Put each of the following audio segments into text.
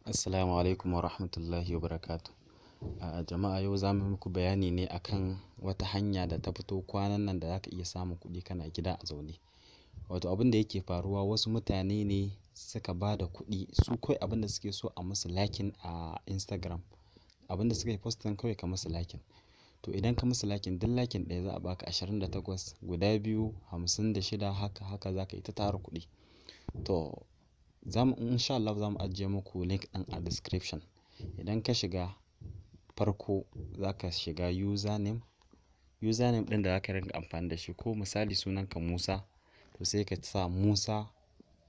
Assalamu alaikum wa rahmatullahi wa barakatuh. A jama'a, yau za mu yi muku bayani ne akan wata hanya da ta fito kwanan nan da za ka iya samun kuɗi kana gida a zaune. Wato abin da yake faruwa, wasu mutane ne suka ba da kuɗi, su kawai abin da suke so a musu liking a Instagram. Abin da suka yi posting, kawai ka musu liking. To, idan ka musu liking, duk liking ɗaya za a baka 28, guda biyu 56, haka haka za ka yi ta tara kuɗi. To, za mu in sha Allah za mu ajiye muku link ɗin a description. Idan ka shiga, farko za ka shiga username. Username ɗin da za ka rinƙa amfani da shi, ko misali sunanka Musa, to sai ka sa Musa,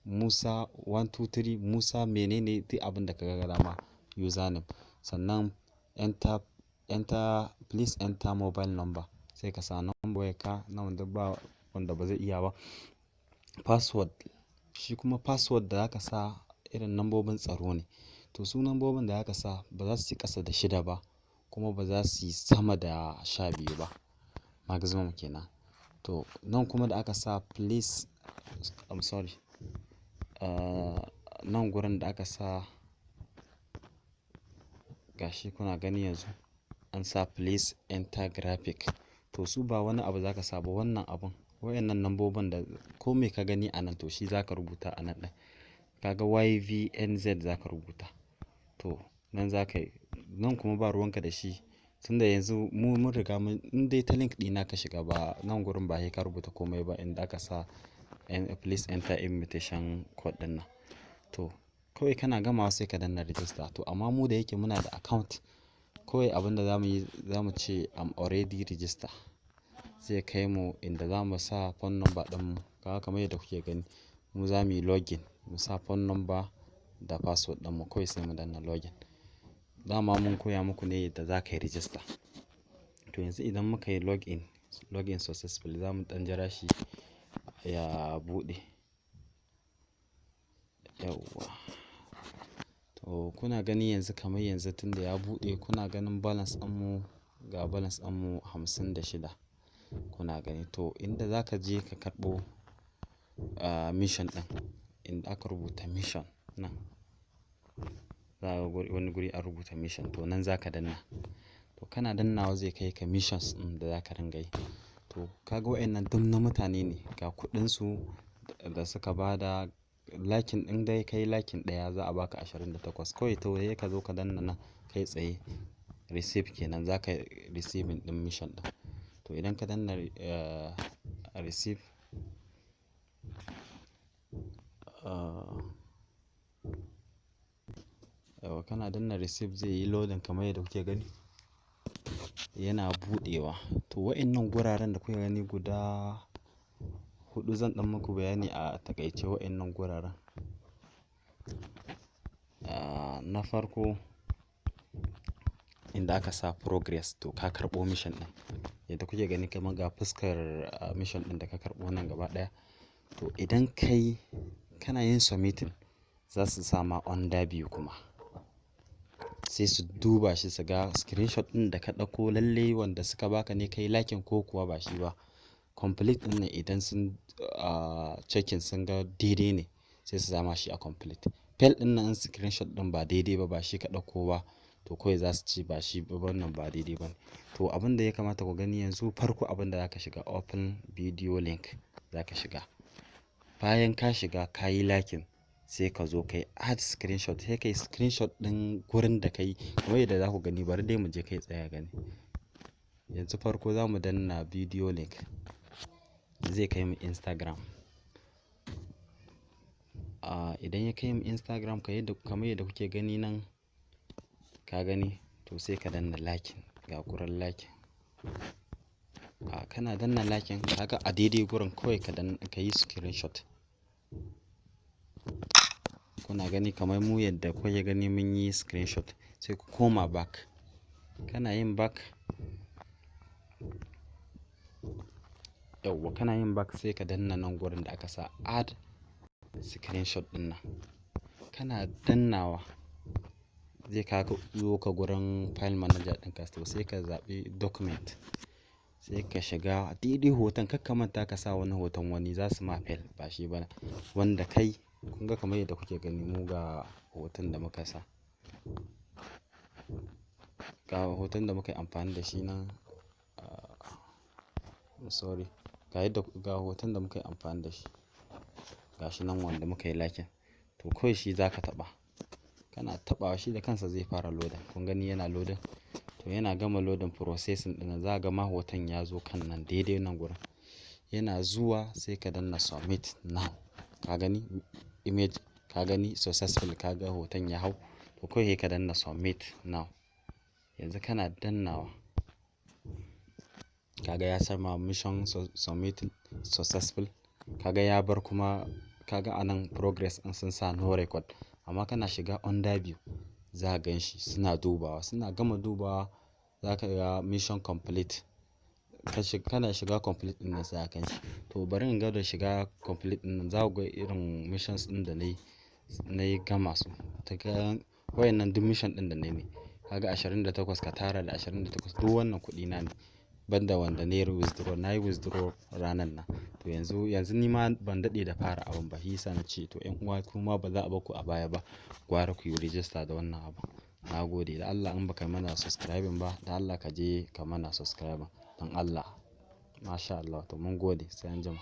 Musa 123, Musa menene, duk abin da ka ga dama, username. Sannan enter, please enter mobile number, sai ka sa number wayarka na wanda ba wanda ba zai iya ba. Password, shi kuma password da za ka sa irin lambobin tsaro ne. To, su lambobin da za ka sa ba za su yi ƙasa da shida ba, kuma ba za su yi sama da 12 ba. Maximum kenan. To, nan kuma da aka sa please, I'm sorry, nan gurin da aka sa, gashi kuna gani yanzu an sa "Please enter graphic". To, su ba wani abu za ka sa ba, wannan abun. Wayannan lambobin da kome ka gani a nan, to shi za ka rubuta a nan ɗin. Ka ga YVNZ za ka rubuta. To, nan za ka yi, nan kuma ba ruwan ka da shi. Tunda yanzu mu mun riga mun, in dai ta link ɗina ka shiga ba, nan gurin ba sai ka rubuta komai ba inda aka sa "Please enter invitation code" ɗin nan. To, kawai kana gamawa sai ka danna register. To, amma mu da yake muna da account, kawai abin da za mu yi, za mu ce "I'm already register". Zai kai mu inda za mu sa phone number ɗinmu. Kaga kamar yadda kuke gani, mu za muyi login, mu sa phone number da password ɗinmu, kawai sai mu danna login. Dama mun koya muku ne yadda za ka yi register. To, yanzu idan muka yi login, login successful, za mu ɗan jira shi ya buɗe. Yauwa. To, kuna gani yanzu, kamar yanzu tunda ya buɗe, kuna ganin balance ɗinmu, ga balance ɗinmu 56 kuna gani. To, inda za ka je ka karɓo mission ɗin, inda aka rubuta mission nan. Za ka ga wani guri an rubuta mission, to nan za ka danna. To, kana dannawa zai kai ka missions ɗin da za ka ringa yi. To, ka ga waɗannan duk na mutane ne, ga kuɗinsu da suka ba da liking, in dai ka yi liking ɗaya za a baka 28. Kawai to sai ka zo ka danna nan kai tsaye, receive kenan, za ka receiving ɗin mission ɗin. To, idan ka danna receive, yauwa, kana danna receive zai yi loading kamar yadda kuke gani. Yana buɗewa. To, waɗannan guraren da kuke gani guda huɗu, zan ɗan muku bayani a taƙaice waɗannan guraren. Na farko, inda aka sa progress, to ka karɓo mission ɗin. Yadda kuke gani, kamar ga fuskar mission ɗin da ka karɓo nan gaba ɗaya. To, idan kai kana yin submitting, za su sama under view kuma. Sai su duba shi su ga screenshot ɗin da ka ɗauko lalle wanda suka baka ne ka yi liking ko kuwa ba shi ba. Complete ɗin nan, idan sun checking sun ga daidai ne, sai su sama shi a complete. Fail ɗin nan, in screenshot ɗin ba daidai ba, ba shi ka ɗauko ba, to kawai za su ce ba shi ba, wannan ba daidai ba ne. To, abin da ya kamata ku gani yanzu, farko abin da za ka shiga, open video link za ka shiga. Bayan ka shiga ka yi liking, sai ka zo ka yi add screenshot, sai ka yi screenshot ɗin gurin da ka yi kamar yadda za ku gani. Bari dai mu je kai tsaye gani. Yanzu farko za mu danna video link, zai kai mu Instagram. Idan ya kai mu Instagram, kamar yadda kuke gani nan, ka gani, to sai ka danna liking, ga gurin liking. Kana danna liking, kaga a daidai gurin kawai ka danna ka yi screenshot. Kuna gani kamar mu yadda kuke gani mun yi screenshot, sai ku koma back. Kana yin back, yauwa, kana yin back sai ka danna nan gurin da aka sa add screenshot ɗin nan. Kana dannawa zai kawo ka gurin file manager ɗinka, to sai ka zaɓi document, sai ka shiga daidai hoton. Kar ka manta ka sa wani hoton wani, za su ma fail, ba shi ba wanda kai. Kun ga kamar yadda kuke gani, mu ga hoton. hoton da muka sa. Ga hoton da muka yi amfani da shi nan. Sorry. Ga yadda, ga hoton da muka yi amfani da shi. Ga shi nan wanda muka yi liking. To kawai shi za ka taɓa. Kana taɓawa, shi da kansa zai fara loading. Kun gani yana loading? To yana gama loading, processing ɗin, za ka ga ma hoton ya zo kan nan daidai nan gurin. Yana zuwa, sai ka danna submit now. Ka gani image, ka gani successful, ka ga hoton ya hau. To kawai sai ka danna submit now. Yanzu kana dannawa, ka ga ya sama mission submit successful. Ka ga ya bar kuma ka ga anan progress ɗin sun sa no record. Amma kana shiga under view, za ka gan shi suna dubawa. Suna gama dubawa, za ka ga mission complete. Kana shiga complete ɗin nan, sai ka gan shi. To bari in gwada shiga complete ɗin nan, za ku ga irin missions ɗin da nayi, nayi gama su. Ta ga wayannan duk mission ɗin da nayi ne. Ka ga 28, ka tara da 28, duk wannan kuɗina ne. Banda wanda nayi withdraw, nayi withdraw ranan nan. To yanzu ni ma ban daɗe da fara abun ba. Shi yasa na ce to 'yan uwa, kuma ba za a bar ku a baya ba. Gwara ku yi register da wannan abu. Na gode. Da Allah in ba ka mana subscribing ba, da Allah ka je ka mana subscribing. Don Allah. Masha Allah. To mun gode. Sai anjima.